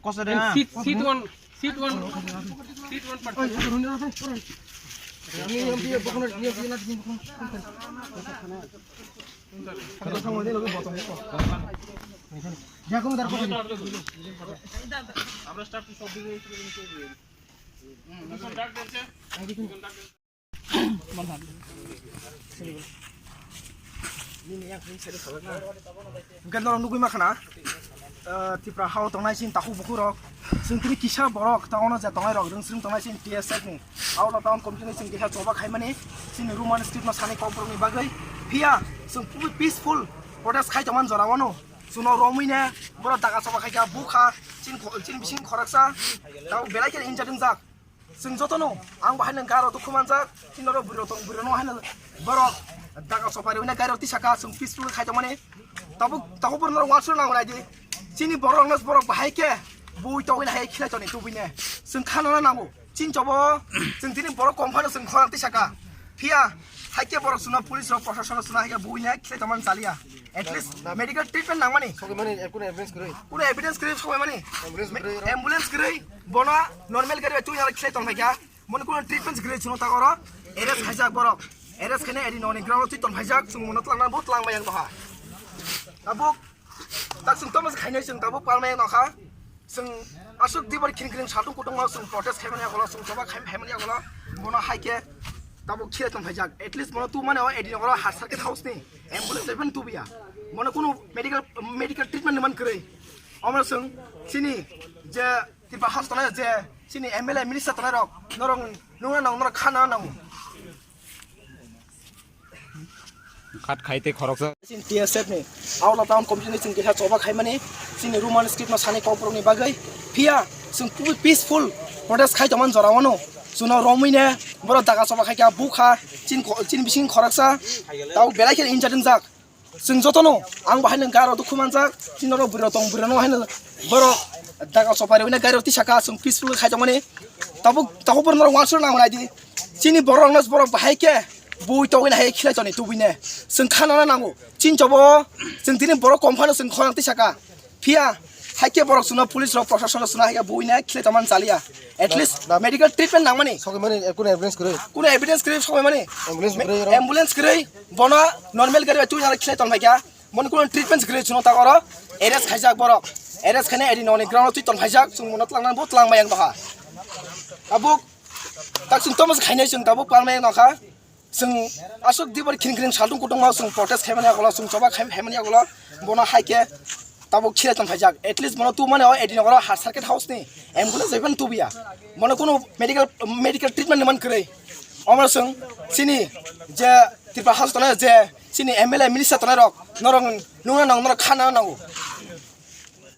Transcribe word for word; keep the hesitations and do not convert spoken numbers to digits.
Kosa de. Sit, sit one, sit one, sit one person. আমরা স্টাফ সব দিকে ডাক দিয়েছে। Hingke norok nugui makhana, ah, Tripura hao tongnai chini takhuk bukhuk rok, chwng tini kisa borok ta ono je tongnai rok rwng swrwng tongnai chini T S F ni. Aro town committee ni chwng kisa choba khaimani chini Roman script no sani kokborok ni bagwi. Phiya chwng peaceful protest khai tongmani jora wano chwngno romwi ne borok daga choba khaikha, bukha chini kho-, chini bising khoroksa tabo belai kheno injured wngjak. Chwng jotono ang bo haino garo dukhu manjak, chini norok bwrwi rok tong, bwrwi rok no haino borok daga choba rwina gari rok tisaka chwng peaceful khai tongmani. Tabuk, tabuk borok norok uansuk nango naidi. Chini borok rokno borok bahai khe bui togwina hai khilai toni tubui ne. Chwng khana nango. Chini chobo chwng tini borok kom phano chwng khorang tisaka. Phiya hai khe borok chwngno police rok, proshashan rok chwngno hai khe bui ne khilai tongmani chaliya. At least medical treatment nangmani. Sokimani, eh, kuno ambulance kwrwi? Kuno evidence kwrwi sokimani? Ambulance kwrwi, ambulance kwrwi, bono normal gari bai twi nang khilai tong phaikha. Bono kuno treatment kwrwi chwngno tak oro arrest khaijak borok. Arrest khaina edi noni ground twi tong phaijak, chwng bono twlangna bo twlang bai ang doha. Tabuk tak chwng tamo khainai chwng tabuk palmai ang nokha. Chwng aswk dibar khring khring saltung kutung ma chwng protest khaimani agolo, chwng choba khaim khaimani agolo. Bono hai khe tabuk khilai tong phaijak. At least bono tumani o edi nokro Har Circuit House ni ambulance even tubiya. Bono kuno medical, medical treatment ni man kwrwi. Omo chwng chini je Tripura house tongnai je chini M L A minister tongnai rok norok nungna nang norok khana nang. Khat khai tei khoroksa. Chini T S F ni Aula town committee ni chwng kisa choba khaimani chini Roman script no sani kokborok ni bagwi. Phiya chwng kubui peaceful protest khai tongmani jora wano chwngno romwi ne borok daga choba khaikha, bukha chini ko-, chini bising khoroksa tabo belai kheno injured wngjak. Chwng jotono ang bo haino garo dukhu manjak, chini norok bwrwi rok tong, bwrwi rok no haino borok daga choba rwina gari rok tisaka chwng peaceful khai tongmani. Tabuk, tabuk borok norok uansuk nango naidi. Chini borok rokno borok bahai khe bui togwina hai khilai toni tubui ne. Chwng khana nango. Chini chobo chwng tini borok kom phano chwng khorang tisaka. Phiya, hai khe borok chwngno police rok, proshashan rok chwngno hai khe bui ne khilai tongmani chaliya. At least medical treatment nangmani. Sokimani, eh, kuno ambulance kwrwi? Kuno evidence kwrwi sokimani? Ambulance kwrwi oro? Ambulance kwrwi, bono normal gari bai twi nang khilai tong phaikha. Bono kuno treatment kwrwi chwngno tak oro arrest khaijak borok. Arrest khaina edi noni ground twi tong phaijak, chwng bono twlangna bo twlang bai ang doha. Tabuk, tak chwng tamo khainai chwng tabuk palmai ang nokha. Chwng aswk dibar khring khring saltung kutung ma chwng protest khaimani agolo, chwng choba khai-, khaimani agolo, bono hai khe tabuk khilai tong phaijak. At least bono tumani o edi nokro Har Circuit House ni ambulance even tubiya. Bono kuno medical, medical treatment ni man kwrwi. Omo chwng chini je Tripura house tongnai je chini M L A minister tongnai rok norok nungna nang norok khana nango.